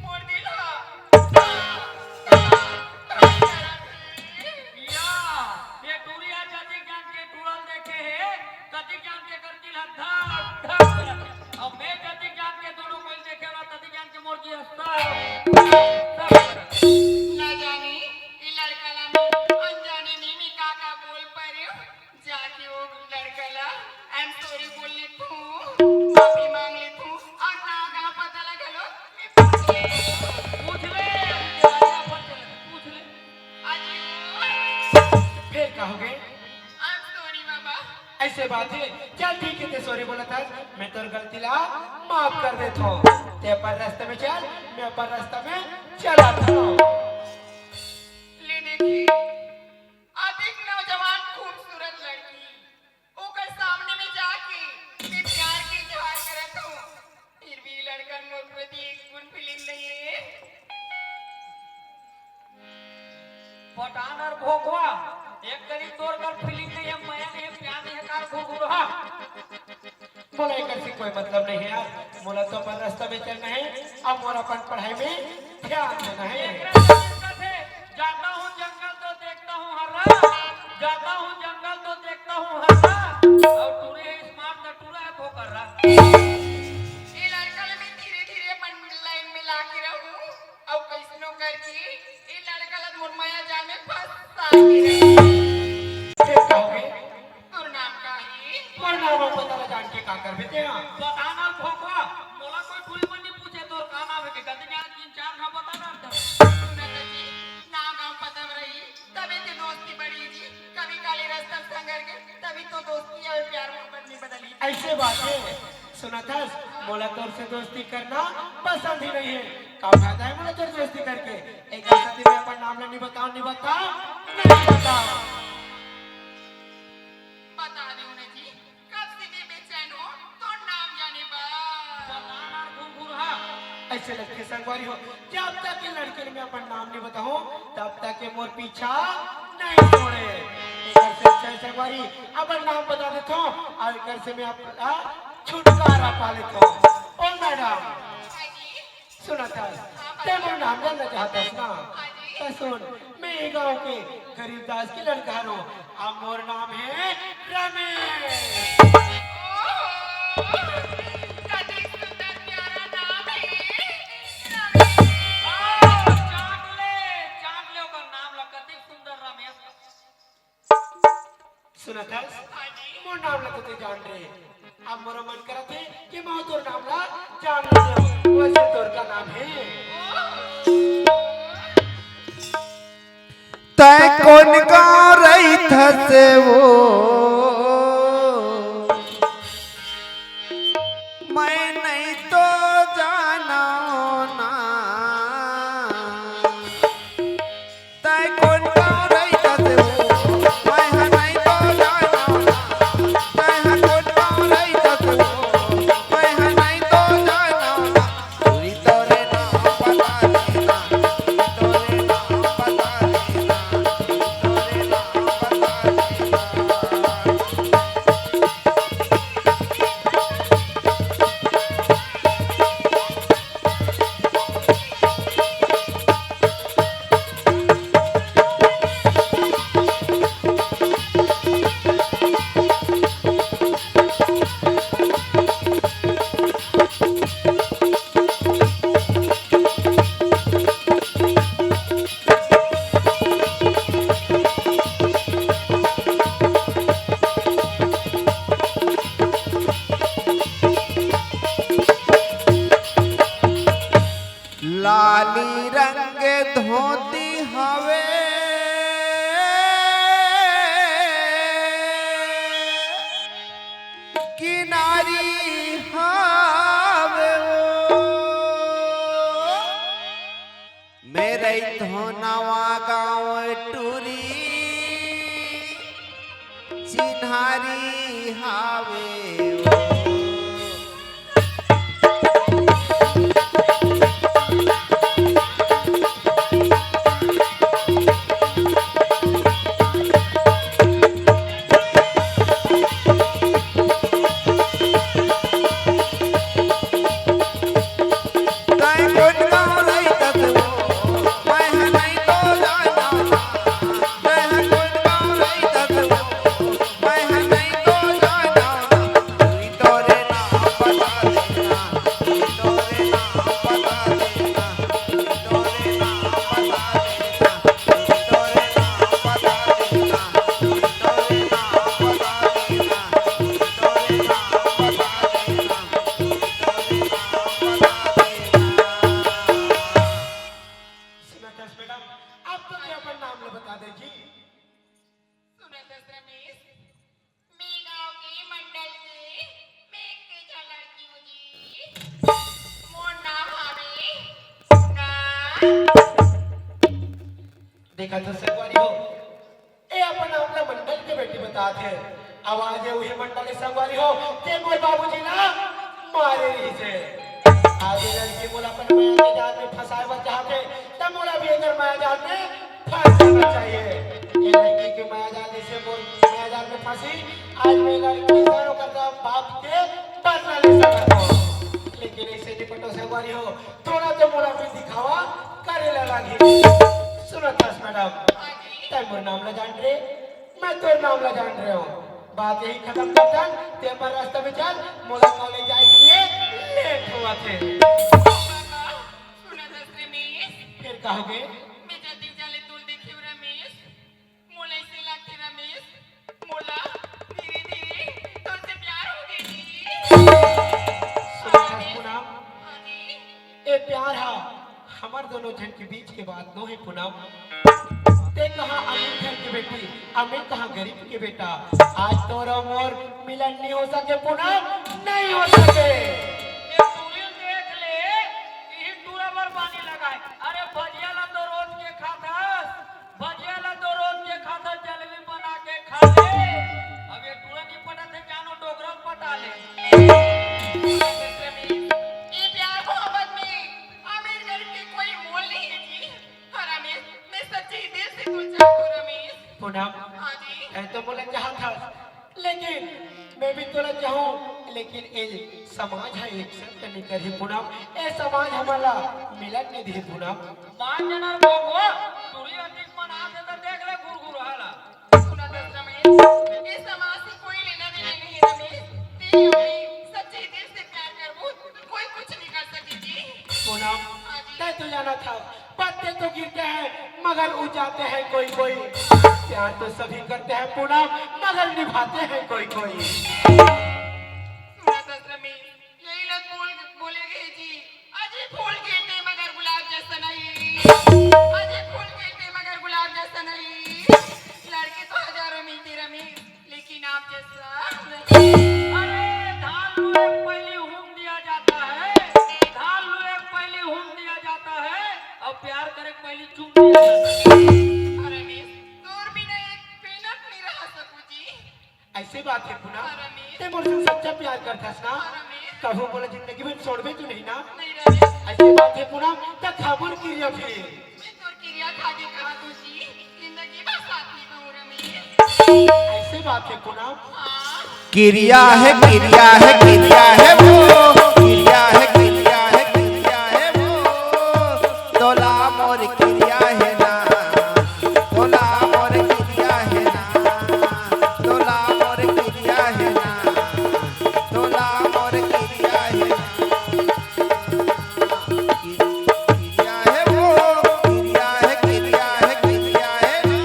मोर दिल हा। या, ये टूरी आज जतिक जान के टूरल देखे हे, ततिक जान के कर दिल हा धक धक करत हे। अब मैं जतिक जान के दोनों कोई देखे ना, ततिक जान के मोर दिल हा सब, सब करत हे। ना जानी, ये लड़का ला मैं अनजाने में मैं का का बोल परेंव। जाके वो लड़का ला I'm sorry बोल लेथूं, माफी मांग लेथूं, अउ नाव गांव पता ला घलो मैं पूछ लेथूं। पूछ ले, पूछ ले। अजी। फिर कहोगे? I'm sorry बाबा। ऐसे बात हे, चल ठीक हे, तैं sorry बोलत हस, मैं तोर गलती ला माफ कर देथों। तैं अपन रास्ता में चल, मैं अपन रास्ता में चलत हंव। ले देखी, अतेक नौजवान खूबसूरत लड़की, ओकर सामने में जाके मैं प्यार के इजहार करत हंव, फिर भी लड़कन मोर प्रति एक बूंद feeling नहीं हे। पटान अउ भोकवा, एक करी तोर कर feeling नहीं हे, मया नहीं हे, प्यार नहीं हे, कार घुघुरहा। मोला एकर से कोई मतलब नहीं हे यार, मोला तो अपन रास्ता में चलना हे, अब मोला अपन पढ़ाई में ध्यान देना हे। एकरा से दिक्कत हे, जाता हूँ जंगल तो देखता हूँ हर्रा, जाता हूँ जंगल तो देखता हूँ हर्रा, अउ टूरी हे smart न टूरा हे भोकर्रा। ए लड़का ले मैं धीरे-धीरे अपन line में लाके रहूं, अउ कइसनो करके ए लड़का ला मोर मया जाल में फंसा के रहूं। फिर कहोगे? तोर नाम का हे? मोर नाम अउ पता ला जान के का करबे तेहा? पता ना भोकवा, मोला कोई टूरी मन नहीं पूछे तोर का नाम हे, के कते जान तीन चार ना पता ना था। सुना तो जी, नाम गांव पता में रही, तभी तो दोस्ती बढ़ी जी। कभी काले रास्ता में संग रह गए, तभी तो दोस्ती अउ प्यार मोहब्बत में बदली। ऐसे बात हे, सुनत हस, मोला तोर से दोस्ती करना पसंद ही नहीं हे। का फायदा हे मोला तोर दोस्ती करके? एक साथी मैं अपन नाम ला नहीं बताओ, नहीं बताओ, नहीं बताओ। बता दे उन्हें जी, कब से मैं बेचैन हूँ तोर नाम जाने बर। पता ना घुघुरहा। ऐसे लगथे संगवारी हो, जब तक ये लड़की ल मैं अपन नाम नहीं बताहूँ, तब तक ये मोर पीछा नहीं छोड़े। एकर से अच्छा हे संगवारी, अपन नाम बता देथों, अउ एकर से मैं अपन ला छुटकारा पा लेथों। ओ मैडम, सुनत हस, तैं मोर नाम जानना चाहत हस ना? त सुन, मैं ये गांव के गरीब दास के लड़का हरंव। अब मोर नाम हे रमेश। ओहो, कतेक सुंदर प्यारा नाम हे रमेश। आ, चाट ले, चाट ले ओकर नाम ला, कतेक सुंदर रमेश। सुनत हस? हाँ जी। मोर नाम ला तो तैं जान रहे। अब मोरो मन करत हे कि मैं तोर नाम ला जान लेतेंव। वैसे तोर का नाम हे? तैं कोन गाँव रहिथस वो, मैं नहीं तो जानव ना। तैं कोन गाँव रहिथस वो, मैं ह नहीं तो जानव ना। तैं ह कोन गाँव रहिथस वो, मैं ह नहीं तो जानव ना। टूरी तोरे नाम बता देना, टूरी तोरे नाम बता देना, टूरी तोरे नाम बता देना। हारी हावे। सुनत हस मैडम, अब तो तैं अपन नाम ल बता दे जी। सुनत हस रमेश, मैं गांव के मंडल के मैं एक के झन लड़की हूं जी। मोर नाम हवे पूनम। देखा तो संगवारी हो, ए अपन आप ला मंडल के बेटी बतात हे। अब आज ए उही मंडल के संगवारी हो, के मोर बाबूजी ला मारे रहिस हे। आज ए लड़की मोला अपन माया के जाल में फंसाए बर चाहत हे, त मोला भी एकर माया जाल में फंस जाना चाहिए। ए लड़की के माया जाल जैसे मोर माया जाल में फंसी, आज मैं लड़की सन ओकर बाप के बदला ले सकत हूँ। लेकिन ऐसे निपटो संगवारी हो, थोड़ा तो मोला भी दिखावा करे ला लागही। सुनत हस मैडम, हाँ जी। तैं मोर नाम ला जान रे, मैं तोर नाम ला जान रहे हूँ। बात यही खत्म करथन, तैं अपन रास्ता में चल, मोला कॉलेज जाए के लिए लेट होवत हे। सुनत हस रमेश, फिर का होगे? मैं जल्दी चले तोल देखे रमेश। मोला ऐसे लगथे रमेश, मोला धीरे-धीरे तोर से प्यार हो गे जी। सुनत हस पूनम, हाँ जी। ए प्यार हा हमर दोनों झन के बीच के बात नो हे पूनम। तैं कहाँ अमीर घर के बेटी, अउ मैं कहाँ गरीब के बेटा। आज तोर अउ मोर मिलन नहीं हो सके पूनम, नहीं हो सके। ए टूरी देख ले, इही टूरा बर पानी लगाए। अरे भजिया ला तो रोज के खाथस, भजिया ला तो रोज के खाथस, जलेबी बना के खा ले। अब ए टूरा नहीं पटत हे, जानो डोकरा ल पटा ले। ए प्यार मोहब्बत में अमीर गरीब के कोई मोल नहीं है जी। हाँ रमेश, मैं सच्चे दिल से तुझे चाहता हूँ रमेश। पूनम, हाँ जी। तैं तो मोला चाहत हस, लेकिन मैं भी तोला चाहूँ, लेकिन ए समाज हा accept नहीं करही पूनम, ए समाज हमला मिलन नहीं दिही पूनम। मान जाना बाबू, टूरी अधिक मन आथे त देख ले गुरगुर हाला। सुनत हस रमेश, ए समाज से कोई लेना देना नहीं रमेश। तैं अउ मैं सच्चे दिल से प्यार करबो, कोई कुछ नहीं कर सके जी। पूनम, हाँ जी। तैं तो जानत हस, पत्ते तो गिरते हैं मगर उड़ जाते हैं कोई कोई। प्यार तो सभी करते हैं पूनम, मगर निभाते हैं कोई कोई। सुनत हस रमेश, यही लोग बोल, बोले गए जी, अजी फूल खिलते मगर गुलाब जैसा नहीं, अजी फूल खिलते मगर गुलाब जैसा नहीं। लड़के तो हजारों मिलते रमेश, लेकिन आप जैसा नहीं। अरे, धान लुए के पहली हूम दिया जाता है, धान लुए के पहली हूम दिया जाता है, अउ प्यार करे के पहली चूम दिया जाता है। अरे मिस, तोर बिना एक मिनट नहीं रह सकूं जी। ऐसे बात हे पूनम, हाँ, रमेश। तैं मोर से सच्चा प्यार करथस ना? हाँ, रमेश। कभू मोला जिंदगी में छोड़बे तो नहीं ना? नहीं रमेश। ऐसे बात हे पूनम, त खा मोर किरिया फिर। मैं तोर किरिया खा के कहा तू जी, जिंदगी भर साथ निभाऊं रमेश। ऐसे बात हे पूनम। हाँ। किरिया हे, किरिया हे, किरिया हे वो, किरिया हे, किरिया हे, किरिया हे वो, तोला मोर किरिया हे ना, तोला मोर किरिया हे ना, तोला मोर किरिया हे ना, तोला मोर किरिया हे ना। किरिया हे वो, किरिया हे, किरिया हे, किरिया हे ना।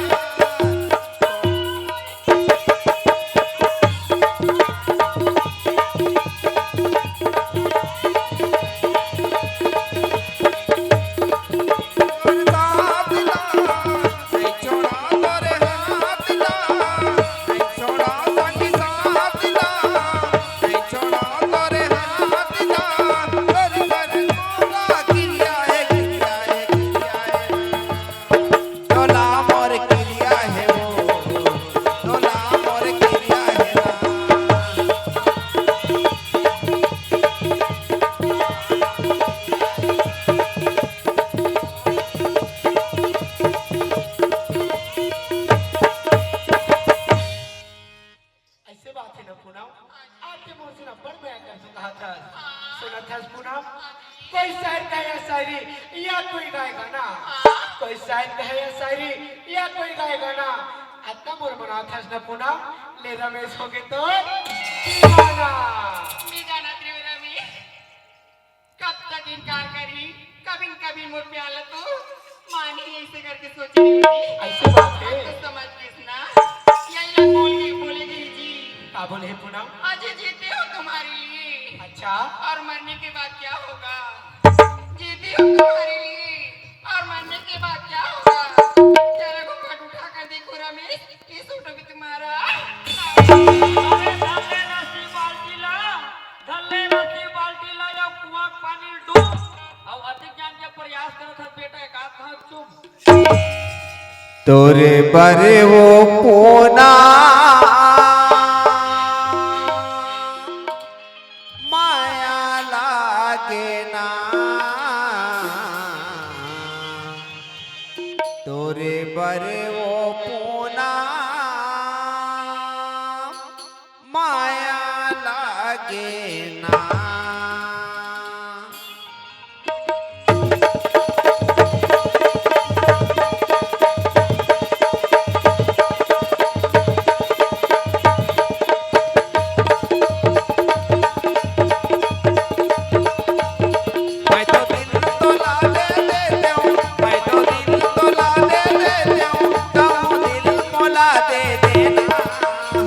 गाना अतना मोर मनाथस न पूनम, ले रमेश होगे तो दीवाना। मैं जानत रहेंव रमेश, कब तक इनकार करही, कबिन कबिन मोर प्यार ला तो मानही, अइसे करके सोचे रहेंव जी। अइसे बात हे। अब तो समझ गेस ना, यही ला बोल के बोले गेंव जी। का बोले हे पूनम? आज जीते हो तुम्हारे लिए। अच्छा। और मरने के बाद क्या होगा? जीती हूँ तुम्हारे लिए, और मरने के बाद क्या होगा? तेरा घूंघट उठा कर देखो रमेश, ये सूट भी तुम्हारा। अरे धर ले रस्सी बाल्टी ला, धर ले रस्सी बाल्टी ला, या कुआं के पानी डूब। अब अधिक ज्ञान के प्रयास करत हस बेटा, एक आध घाव चुप। तोरे बर वो पूनम मया लागे ना, तोरे बर वो पूनम मया लागे ना। मैं तो दिल तोला दे देतेंव, मैं तो दिल तोला दे देतेंव, तहूँ दिल मोला दे देना।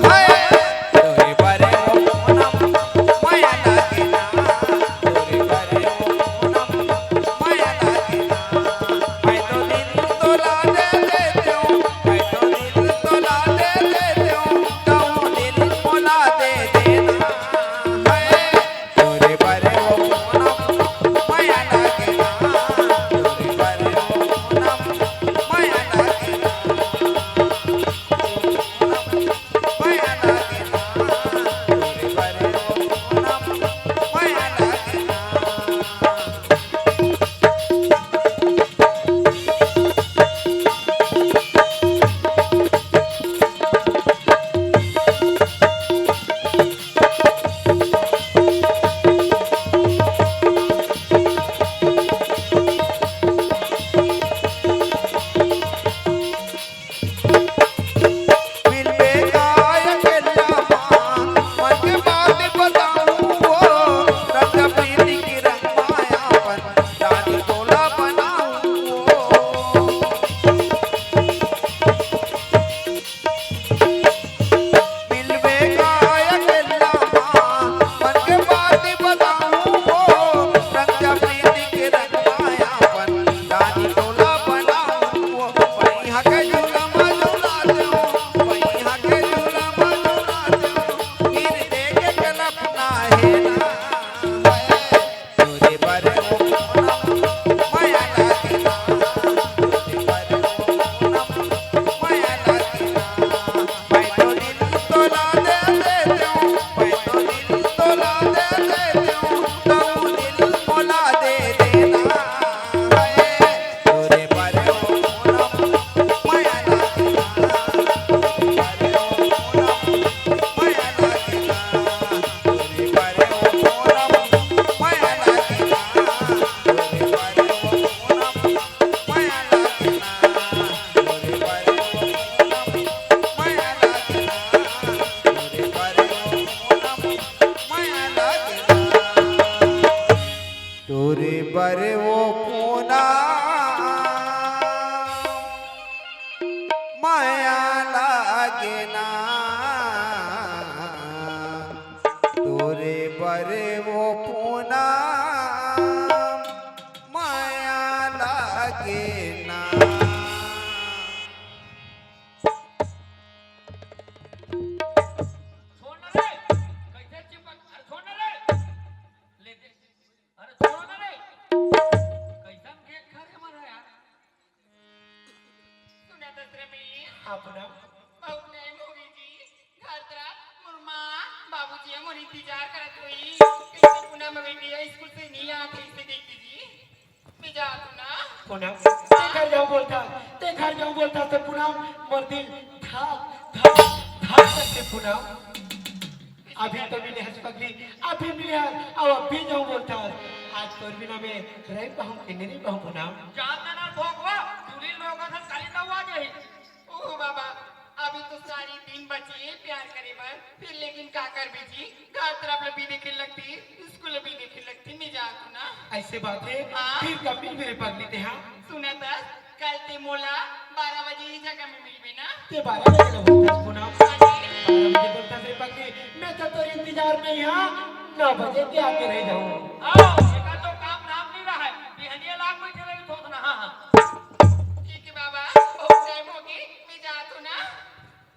हाय, तोरे बर ओ पूनम मया लागे ना, तोरे बर ओ पूनम मया लागे ना। मैं तो दिल तोला दे देतेंव, मैं तो दिल तोला दे देतेंव, तहूँ दिल मोला दे देना। हाय, तोरे बर ओ पूनम मया लागे ना, तोरे बर ओ पूनम मया लागे ना, मया लागे ना, तोरे बर ओ पूनम मया लागे ना। मिलबे काय अकेल्ला मा, मन के बात बताऊं वो, रंग प्रीति के रंग माया अपन, रानी तोला बनाऊं वो। मिलबे काय अकेल्ला मा, मन के बात बताऊं वो, रंग प्रीति के रंग माया अपन, रानी तोला बनाऊं वो। पइहा के झूला मा झूला देहूं, पइहा के झूला मा झूला देहूं, फिर देखे के लपना हे ना। तोरे बर ओ पूनम मया लागे ना, तोरे बर ओ पूनम मया लागे ना। मैं तो दिल तोला दे देतेंव, मैं तो दिल तोला दे देतेंव, तहूँ दिल मोला दे देना। हाय, तोरे बर ओ पूनम मया लागे ना, तोरे बर ओ पूनम मया लागे ना। तोरे बर ओ पूनम मया लागे ना, तोरे बर ओ पूनम मया लागे ना। छोड़ ना रे, कैसे चिपक, अरे छोड़ ना रे, ले दे, अरे छोड़ ना रे, कैसन गेट खा रे हमारा यार। सुना दस रमेश। हाँ पूनम। बहुत टाइम हो गई जी। घर तरफ मोर माँ, बाबूजी मोर इंतजार करत होही। कैसे पूनम अभी भी स्कूल से नहीं आत हे, इसे देख लीजिए। मैं जात हूँ ना। पूनम, ते घर जाऊँ बोलथस, ते घर जाऊँ बोलथस त पूनम, मोर दिल धक, धक, धक करथे पूनम। अभी तो मिले हस पगली, अभी मिले हस, अउ अभी जाऊँ बोलथस। आज तोर बिना मैं रहि पाहूँ कि नहीं रहि पाहूँ पूनम? जात ना भोगवा, टूरी लोग असन काली तवा जाही। ओ जी, प्यार करे बर, फिर लेकिन का करबे जी? घर तरफ ल भी देखे लगती, स्कूल ल भी देखे लगती, मैं जात हूँ ना। ऐसे बात है, हाँ। फिर कब मिलबे रे पगली तेहा? सुना त, कल ते मोला बारह बजे ये जगह में मिलबे ना। ते बारह बजे ल बोलथस पूनम? हाँ जी। बारह बजे बोलथस रे पगली, मैं तो तोर इंतजार में ही हाँ, नौ बजे के आके रह जाऊँ। आओ, एकर तो काम धाम नहीं रहा है, बिहनिया लाग बैठे रही थोथना, हाँ, हाँ। ठीक है बाबा, बहुत टाइम हो गई, मैं जात हूँ ना।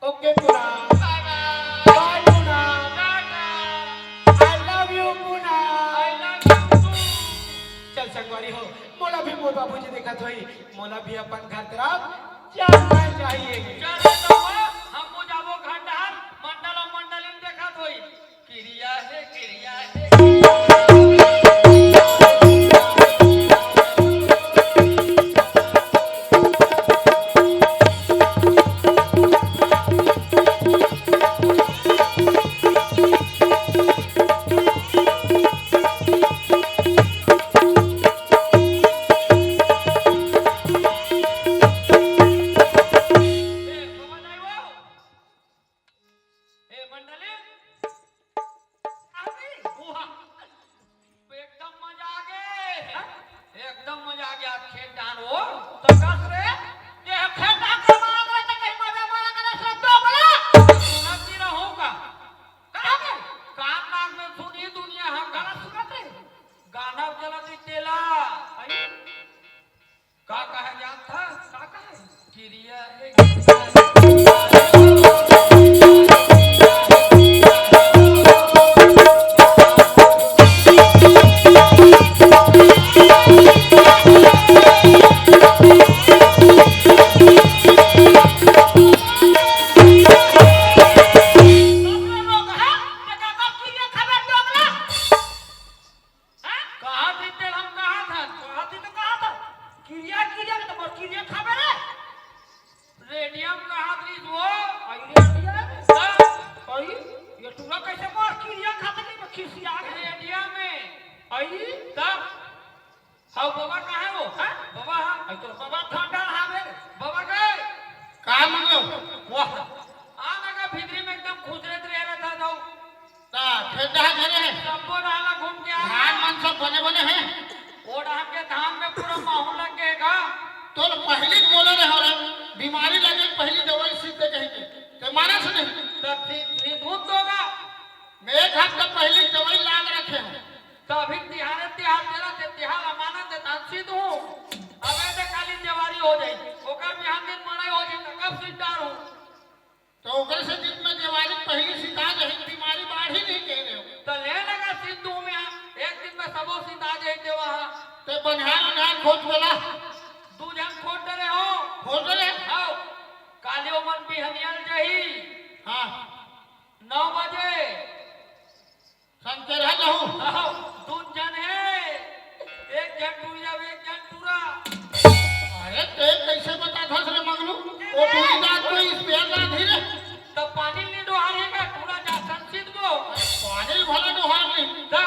ओके पूनम। बाय बाय। बाय पूनम। Tata. I love you Poonam. I love you too। चल संगवारी हो, मोला भी मोर बाबूजी देखत होई, मोला भी अपन घर तरफ जाना चाहिए। चल रे बाबा, हमू जाबो घर डहर, मंडल अउ मंडलिन देखत होई। किरिया हे, किरिया हे। ए, मंडली, अभी? वाह, एकदम मजा आ गे। हाँ? एकदम मजा आ गे। खेत धान हो। तो कस रे? ये खेत धान के मार रहे तो कहीं मजा मारा करे सब दोगला। सुनत ही रहूं का? कहाँ गए? कान नाक में सुनी दुनिया हम गाना सुनत रहे। गाना चलत ही तेला। अरे? का कहे जात था? का कहे? किरिया हे, किरिया हे। हाँ? कहा थी तेल हम कहा था? कहा थी तो कहा था। किरिया, किरिया के तो मोर किरिया खाबे रे। रेडियम कहा थी वो। आई रेडियम? हाँ। आई, ये टूरा कैसे मोर किरिया खाते नहीं, मैं खिसिया गया। रेडियम में। आई? तब? हाउ बाबा कहाँ है वो? हाँ? बाबा हाँ। आई तो बाबा ठंडा हावे। बाबा गए? कहाँ मंगलो? वाह। आ लगा भीतरी में एकदम खुसरत रह रहा था तो। ता, खेत डहा घरे हे। सब्बो डहा ला घूम के आ। धान मन सब बने बने हे। ओ डहा के धान में पूरा माहू लग गए का? तो पहली बोले रहे हो रे, बीमारी लगे पहली दवाई सीध दे कहीं के। ते माने से नहीं? तब सी-, सीधू तो का? मैं एक हफ्ता पहली दवाई लाग रखे हूँ। तो अभी तिहारे तिहार तेरा ते तिहार अमानत दे धान सीधू। अबे ते काली देवारी हो जाई। ओकर बिहान दिन मड़ई हो जाई, तो कब सीध डार हूँ? तो ओकरे से दिन में देवारी पहली सिता जाही, बीमारी बाढ़ी नहीं कह रहे हो। तो ले लगा सिंधु में, एक दिन में सबो सिता जाही देवा हा। ते बनिहार उनिहार खोज बोला। दू झन खोज डरे हो। खोज डरे? आओ, काली ओमन बिहनियल जाही। हाँ। नौ बजे। संकेरा लहू। आहो, दू झन हे। एक झन टूरी जावे, एक झन टूरा। अरे, ते कैसे बता धस रे मगलू? वो टूरी जात तो स्पेयर ना धीरे। तब पानी नहीं डोहार है का? टूरा जा संसित को। पानी भला डोहार नहीं। दा,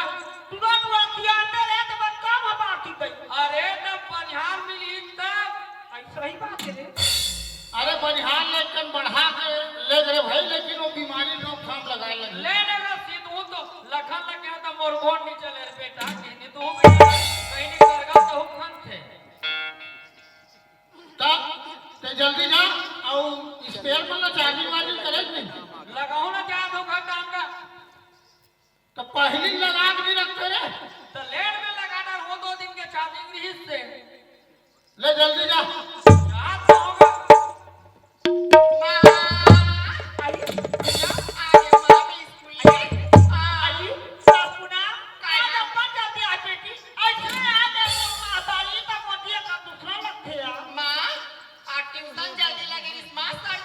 टूरा टूरा किया अंदर है, तो बस काम हम आती गई। अरे, तब बनिहार मिली तब। ऐसा ही बात है रे। अरे बनिहार ले कन बढ़ा के ले रे भाई, लेकिन वो बीमारी रोकथाम लगाए लगे। ले ले रे सीधू तो लखन लग गया तो मोर गोड़ नहीं चले रे बेटा, कहनी तो हो बेटा, कहीं नहीं करगा तो हम खन थे। तब ते जल्दी जा, और स्पेयर मन ला चार्जिंग वार्जिंग करे नहीं। लगाओ ना चार्ज हो घर काम का। तो पहली लगा के नहीं रखते रे। तो लेट में लगाना, वो दो दिन के चार्जिंग रही से। ले जल्दी जा। रात में होगा। माँ, आई, भैया, आ गए, माँ भी स्कूल गई। आई, सासू ना, आज अपन जल्दी आ बेटी, ऐसे आ गए तो माँ साली का मोतिया का दूसरा लग गया। माँ, आज ट्यूशन जल्दी लगे, इस मास्टर